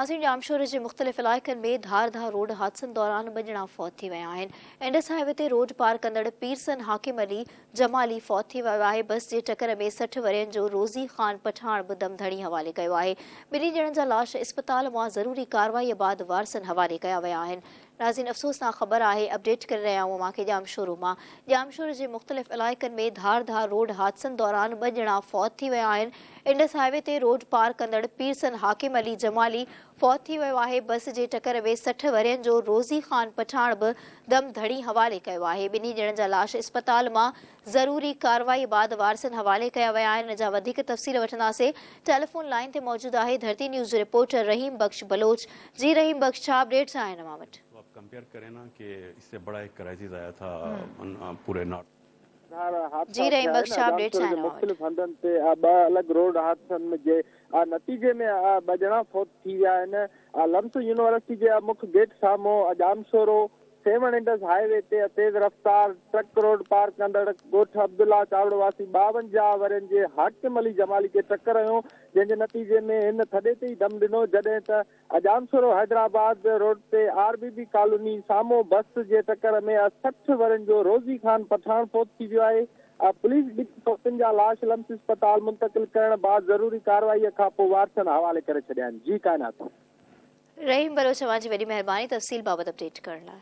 ناظرين ڄامشوري جي مختلف علائقن ۾ ڌار ڌار روڊ حادثن دوران ٻه ڄڻا فوت ٿي ويا آهن. انڊس هاء وي تي روڊ پار ڪندڙ پيرسن حاڪم علي جمالي فوت ٿي ويو آهي. بس جي ٽڪر ۾ 60 ورهين جو روزي خان پٺاڻ به دم ڌڻي حوالي ڪيو آهي. ٻنهي ڄڻن جا لاش اسپتال مان ضروري ڪارروائي بعد وارثن حوالي ڪيا ويا آهن. ناظرين افسوسناڪ خبر آهي اپڊيٽ ڪري رهيا آهيون اوهان کي ڄامشورو مان ڄامشوري جي مختلف علائقن ۾ ڌار ڌار روڊ حادثن دوران ٻه ڄڻا فوت ٿي ويا آهن انڊس هاء وي تي روڊ پار ڪندڙ پيرسن حاڪم علي جمالي فوت ٿي ويو آهي بس جي ٽڪر ۾ 60 ورهين جو روزي خان پٺاڻ به دم ڌڻي حوالي ڪيو آهي ٻنهي ڄڻن جا لاش اسپتال مان ضروري ڪارروائي بعد وارثن حوالي ڪيا ويا آهن ان جا وڌيڪ تفصيل وٺنداسين ٽيليفون لائين تي موجود آهي ڌرتي نيوز جو رپورٽر رحيم بخش بلوچ جي رحيم بخش ڇا اپڊيٽس آهن اوهان وٽ. تو آپ ڪمپيئر ڪرين نا ڪي اس سي بڙا ايڪ ڪرائسز آيا ٿا پوري نارٿ. ڌار حادثا جي ٿيا رحيم آهن بخش ڇا اپڊيٽس ڄامشوري آهن جي اوهان وٽ. مختلف هنڌن تي ٻه الڳ روڊ حادثن جي نتيجي ۾ ٻه ڄڻا فوت ٿي ويا آهن لمس يونيورسٽي جي مک گيٽ سامهون Jamshoro Sehwan Indus high V تي تيز رفتار ٽرڪ روڊ پار ڪندڙ ڳوٺ عبدالله چاوڙ واسي 52 ورهين جي حاڪم علي جمالي کي ٽڪر هنيو جنهن جي نتيجي ۾ هن ٿڏي تي ئي دم ڏنو جڏهن ته ڄامشورو حيدرآباد روڊ تي آر بي بي ڪالوني سامهون بس جي ٽڪر ۾ 60 ورهين جو روزي خان پٺاڻ فوت ٿي ويو آهي پوليس ٻنهي فوتين جا لاش لمس اسپتال منتقل ڪرڻ بعد ضروري ڪارروائي کانپوء وارثن حوالي ڪري ڇڏيا آهن جي ڪائنات. رحيم بلوچ اوهان جي وڏي مهرباني تفصيل بابت اپڊيٽ ڪرڻ لاء.